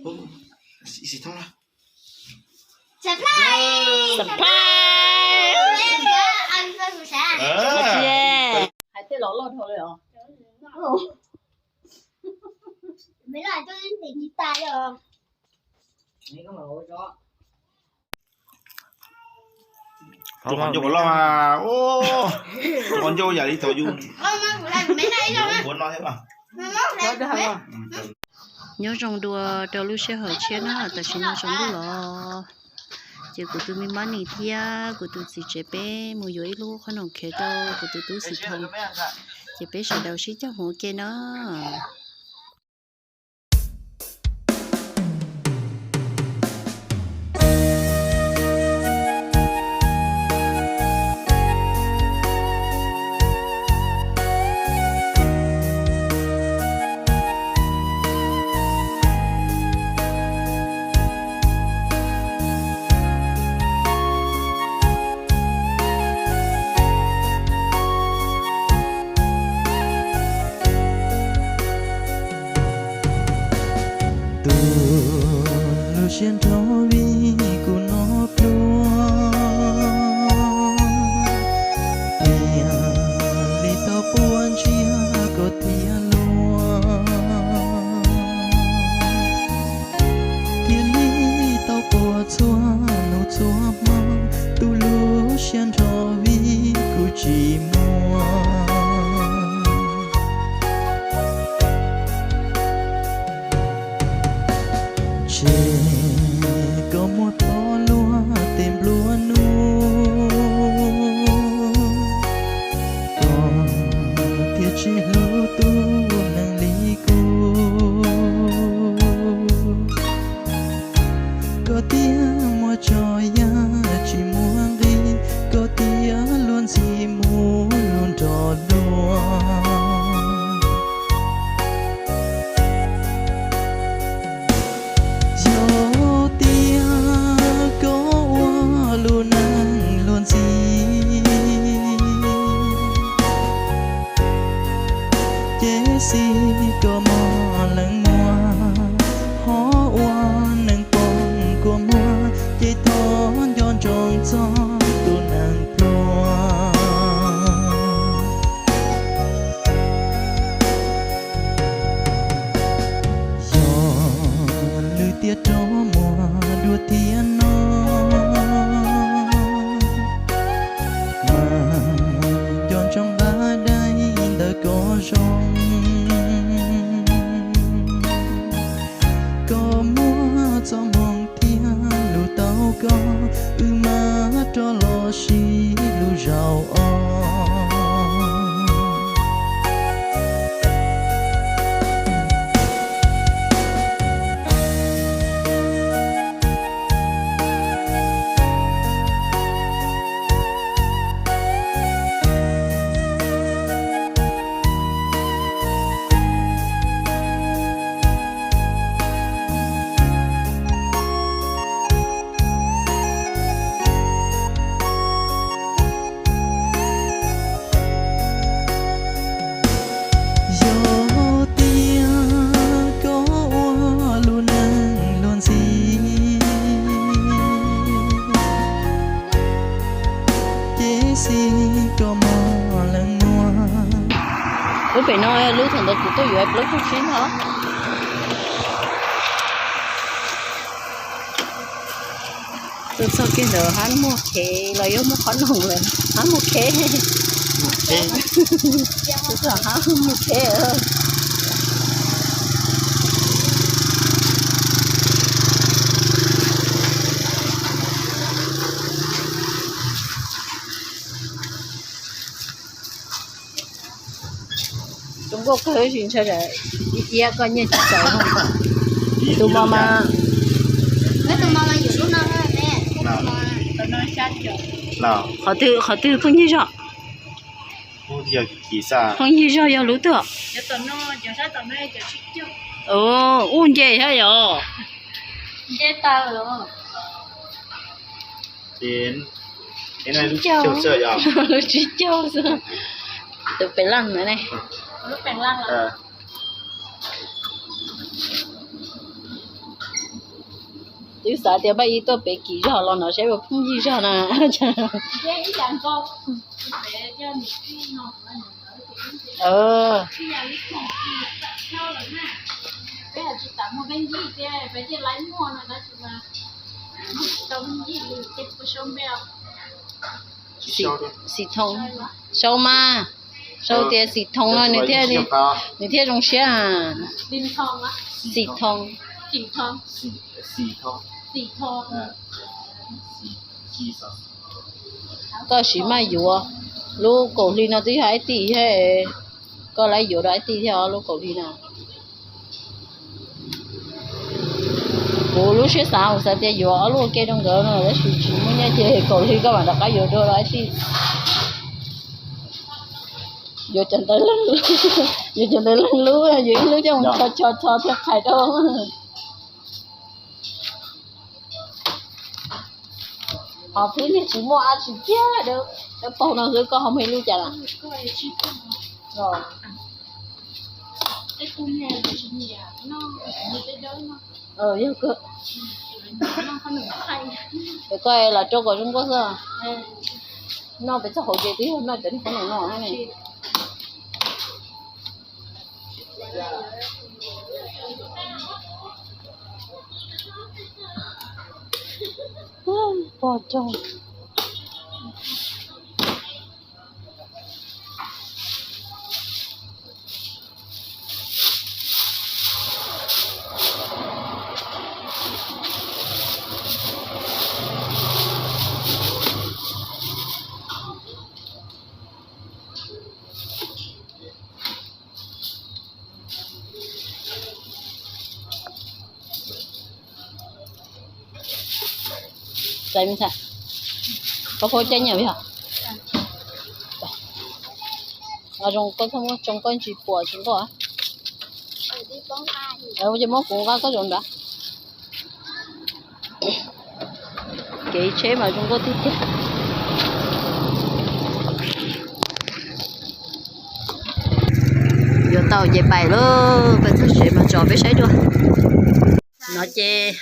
Surprise! Surprise! Hais tej los loj dhau li os. Rau qhov ncauj puas loj mas, rau qhov ncauj yam li thaum yus ua no thiab. Nyob zoo dua rau lub sij hawm tshiab na, tam sim no tsaus ntuj los, ces kuv tus me mab nis thiab kuv tus txiv tsev peb mus yuav ib lub qhob noom khev rau kuv tus tub Xim Thoo, ces peb sawv daws sib cog mus ua ke na. Tus lub siab nrho vim kuv noj pluag, tiag li tau quaj ntsiag koj tiag luag, tiag li tau quaj txhua hnub txhua hmo, tus lub siab nrho vim kuv tsis muaj. Tseg koj muab thov luag tej nplua nuj, koj thiaj tsis hlub tus neeg li kuv. Koj tias muaj tso yam tsis muaj nqis, koj tias luag ntxhi mus lus nrog luag. Yog tias koj ua lub neej luag ntxhi, ces xij koj mog leej muag, ho ua neeg poob kua muag, ces thov nco ntsoov txog tus neeg pluag. Yog lwm tiam rov muag dua thiab no, mas nco ntsoov nqa dai ntawm koj zoo. Koj muab txoj hmoo thiab lus tau koj, wb mam rov los sib hlub zaum os. Yog tias koj ua lub neej luag ntxhi, ces xij koj mog leej muag. Lub pem no lub thaum ntawd kuv tuaj yuav plaub caug tsib no. Tuaj txog kiag ntawd hab muag khev los yog muag qhob noom lawm, hab muag khev. Tuaj txog hab muag khev. Tus nkauj kawg tsis ntshai, ib iab koj nyiaj tsis txaus. Tus mos mas, qhov twg, qhov twg phooj ywg zog? Phooj ywg zog yog lub twg? Ub, nce thiab yog. Lub tsib caug xwb. Tus pem laj na ne. Twb xav tias Npaj Ib tuaj pem kim zog los no saib puas pheej yig zog na. Xim Thoo, Sau mas, Sau tias Xim Thoo no nws thiaj, nws thiaj zoo siab. Xim Thoo, koj sim maj yuav, lub kaum hli no twb yog ib tij thiab, koj lawv yuav rau ib tij thiab os lub kaum hli no. Kuv lub siab xav, kuv xav tias yuav ob lub ua ke rau nkawd no tab sis tsis muaj nyiaj ces kaum hli koj mam rov qab yuav dua rau ib tij. Yuav cov ntawd, yuav cov ntawd leej lub, yuav ib lub coj mus tho tho tho thiaj qhais rau. Ho phib niag tsis muaj dab tsi kiag, dawb paug no xwb, koj ho muaj ib lub cas lawm? Yog koj, koj los rau kom zoo nkauj xwb. Noj pem txog hauv ces twb yog noj cov niag qhob noom no ne. Pog rau. Koj phob caj nyiaj yog? Zoo koj txhob muab tsoo koj ntsis puas tsis nkauj. Ces muab kuv nqa koj zaum nrad. Kev tsheb mas zoo nkauj tiag tiag. Yuav tau ces pais lauj, pais txog tsev mas tso peb saib dua. No ces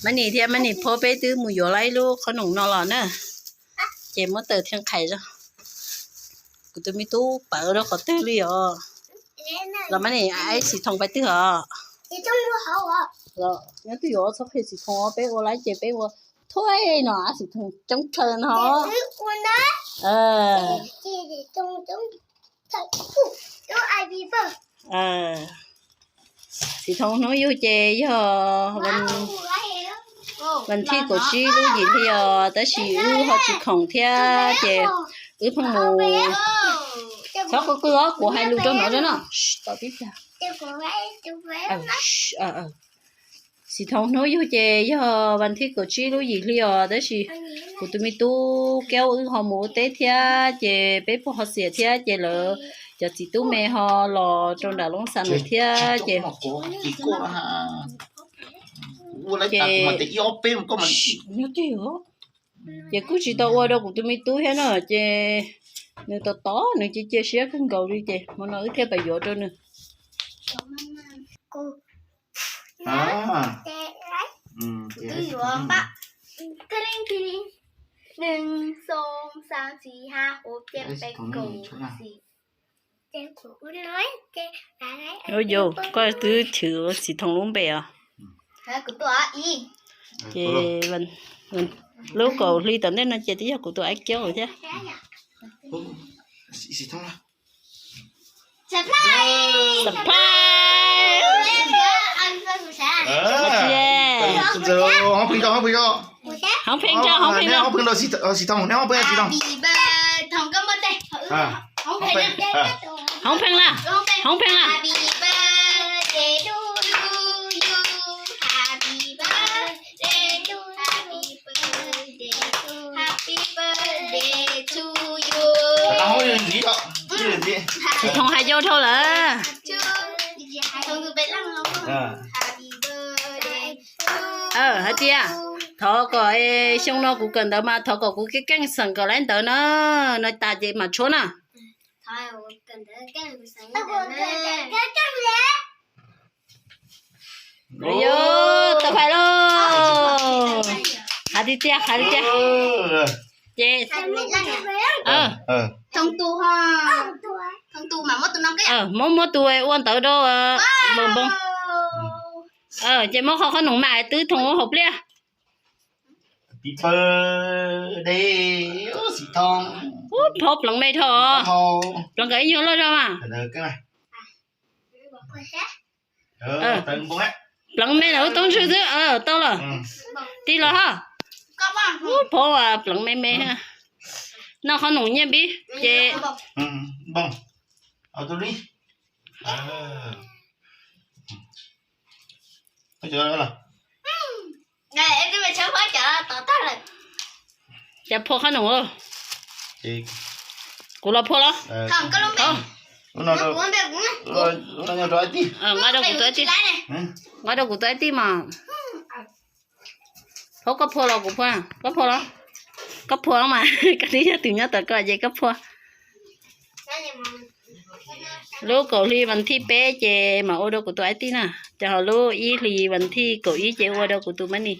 Mab Nis thiab Mab Nis phob peb twb mus yuav lawm ib lub qhob noom no los na. Ces muab taws thiaj qhais zog. Kuv tus me tub pawv rau qhov twg li os? Los Mab Nis, Xim Thoo pais twg os? Nyob twb yuav txhob qhia Xim Thoo, peb ua lawm ces peb ua thuaj no, Xim Thoo coob kawg no. Xim Thoo hnub yug ces yog vas thib kaum tsib lub yim hli os, tab sis wb ho tsis khoom thiab ces wb pheej mus. Txhob qw qw os, kuv hais lus rau no na. Xim Thoo hnub yug ces yog vas thib kaum tsib lub yim hli os, tab sis kuv tus me tub Kiab wb ho mus ua teb thiab ces peb puag ho xiam thiab ces lawv cov txiv tub me ho los rau nram Loob Xas lawm thiab ces, ces nyob twj ywm ces kuj tsis tau ua rau kuv tus me tub thiab na, ces nws tos tos nws cia cia siab kawg nkaus li ces hmo no wb thiaj pais yuav rau nws. Ua yus, koj twb chwv Xim Thoo lub npe os. Ces lub kaum hli tom ntej no ces twb yog kuv tus aib Kiab thiab. Surprise! Hoob pheej rau, hoob pheej rau. Hoob pheej na, hoob pheej na. Xim Thoo hais yau dhau lawm. Hais tias thov kom xyoo no kuv kawm ntawv mas thov kom kuv keej keej xeem kom lawv ntawv na, no tas ces mam tshuab na. Tau fais lauj. Tiag tiag, hais tiag tiag. Ces muab muab tus ua ntawd rau npoo npoo. Ces muab qhov qhob noom mas twb thoo ua hauv pliaj. Phov pleev me dhau. Pleev kom ib nyuag loj zog mas. Pleev me na, ub, toob ntswg xwb. Tau lawm. Tig los ha. Ub, phov pleev me me. Noj qhob noom nyiaj npib ces Cas phua qhob noom? Kuv los phua los? Nqa rau kuv tus ib tij. Nqa rau kuv tus ib tij mas. Phov, koj phua los kuv phua? Koj phua los? Koj phua mas koj twb yog tus nyob tom koj ces koj phua. Lub kaum hli vas thib peb ces mam ua rau kuv tus ib tij na. Ces ho lub ib hli vas thib kaum ib ces ua rau kuv tus mab ni.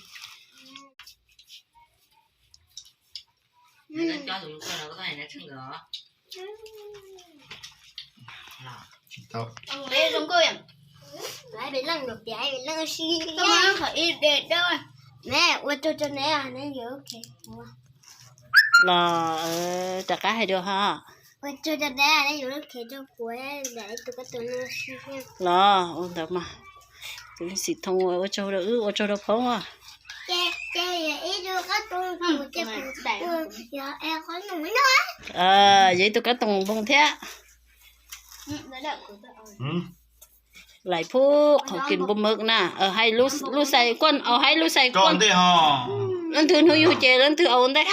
Los rov qab hais dua ho. Los ua ntawd mas. Kuv xim thoo ua tsaug rau wb, ua tsaug rau phoob. Yog ib tug kab toom npoo thiab. Lais phub qhov kis npoo mawg na, hais lub xais kuaj, hais lub xais kuaj. Leej twg hnub yug ces leej twg ua ntej.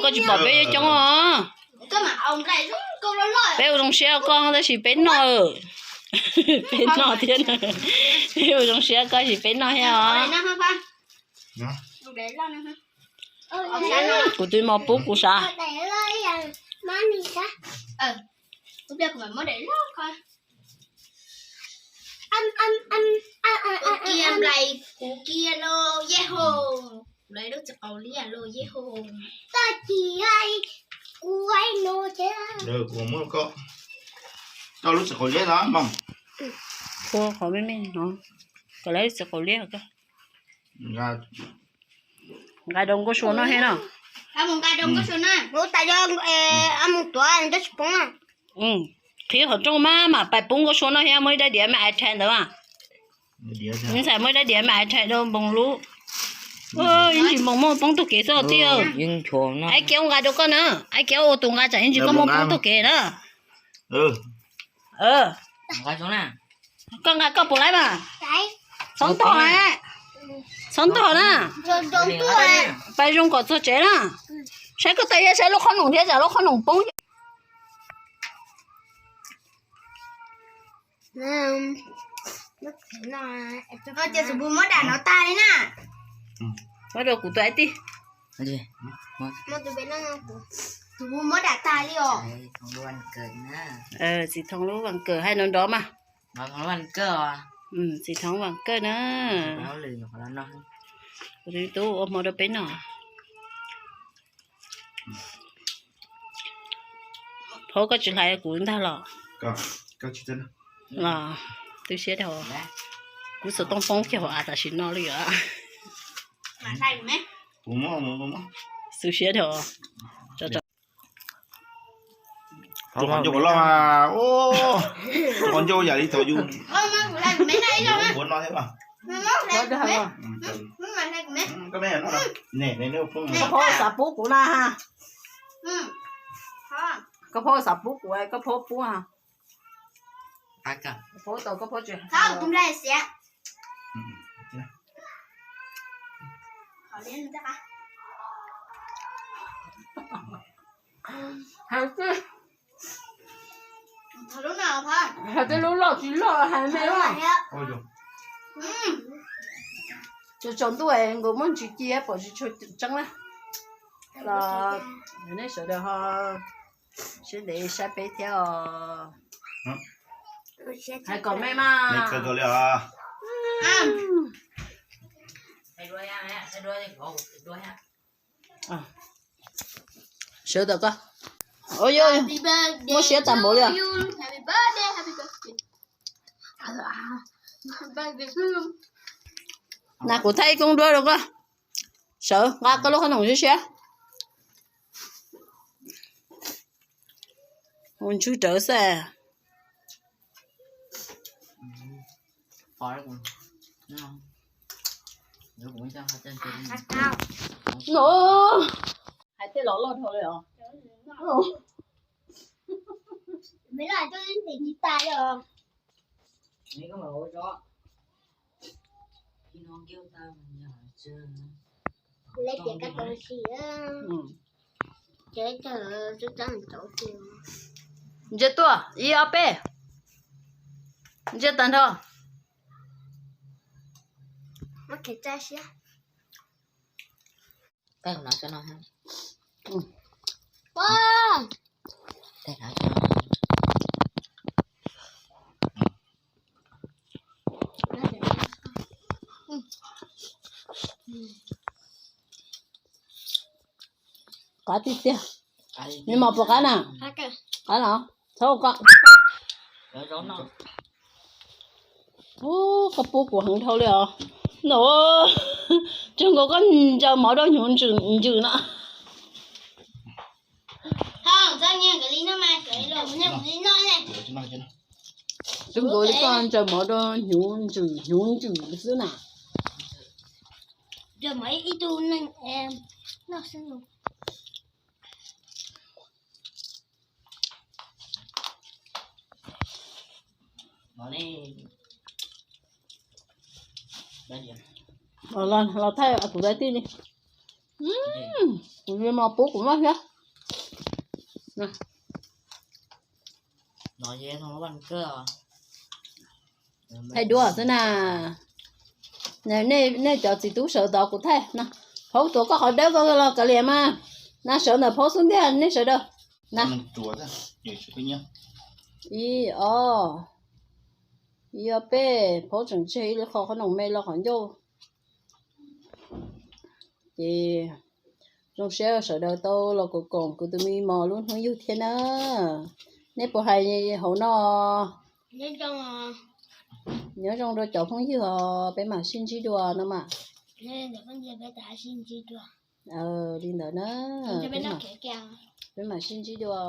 Koj tsis pom peb yuav coob os. Peb ua zoo siab koj tab sis peb noj. Peb noj thiab. Peb ua zoo siab koj sis peb noj thiab os. Kuv twb muab pub kuv sav. Kuv kiag nplais, kuv kiag los yej ho. Nplais lub txiv qaub liab los yej ho. Kuv muab koj, koj lub txiv qaub liab no mas. Phua qhov me me no, kom lawv lub txiv qaub liab. Nqa rau Nkauj Sua noj thiab no. Mus tas, mus tuav ntawd tsis poob. Qhib qhov rooj mas mam pais pub Nkauj Sua noj thiab, muaj ib daim diav me iPad ntawd mas. Ntxhais muaj ib daib diav me iPad rau npoo lub. Ib ntsis npoo muaj poob taug kev xwb tij. Ais kiav nqa rau koj na, ais kiav ua tus nqa tsam ib ntsis koj muaj poob taug kev na. Koj nqa koj puas laib mas? Txhob ntog, txhob ntog na. Pais zoo kom txog tsev na. Saib koj tais, saib lub qhob noom thiab tsam lub qhob noom poob. Ces tus pus muab dam no tag li na. Muab rau kuv tus ib tij. Tus pus muab dam tag li os. Txiv Thoob lub vas kawm hais no nrov mas. Txiv Thoob vas kawm na. Kuv tus tub ua hmo rau peb noj. Phauj, koj tsis hlais kuv ntag los? Los, tu siab dhau. Kuv xov tooj poob kiag hauv av tam sim no li os. Tu siab dhau. Tus qhov ncauj kuv loj, tus qhov ncauj yam li thaum yus ua no thiab mas. Koj phob xav pub kuv na. Koj phob xav pub kuv, koj phob pub. Koj phob tau, koj phob tsis hais. Hais tej lub loj tsis loj hais me. Tsaus ntuj nkaus muab ntsis ci pom tsis tshua tseeb na. Los nej sawv daws ho siab ntev saib peb thiab os. Hais kom me mas. Sawv tau koj. Ua, muab siab tag npaum li os. Nas, kuv thaij ib koob duab rau koj. Sawv nqa koj lub qhob noom siab siab. Ua ntswg rawv xwb. No, hais tej los loj dhau li os. Ntsia tuaj, ib ob peb. Ntsia tag nrho. Qab tiag tiag. Nws mos puas qab na? Qab los? Txhob ua koj. Ub, koj pub kuv heev dhau li os. No, tsuas nkaus koj ntsaws mov rau hnyuv ntsws ntsws no. Tsuas nkaus li koj ntsaws mov rau hnyuv ntsws hnyuv ntsws xwb na. Los thaij kuv daim tij li. Kuv mos pub kuv maj thiab. Thaij duab xwb na. Nej cov txiv tub sawv tod kuv thaij no. Phaub tuav koj qhov dawb koj los kav liam mas. Na sawv ntawm phaub xub ntiag nej sawv daws. Na, ib ob, ib ob peb, phaub tseem tseg ib qho qhob noom me los qhov ncauj. Ces zoo siab sawv daws tau los koom koom kuv tus me mos lub hnub yug thiab na. Nej puas hais hauv no? Nyob zoo rau cov phooj ywg os, peb mam sib ntsib dua no mas. Li ntawd na, peb mam sib ntsib dua.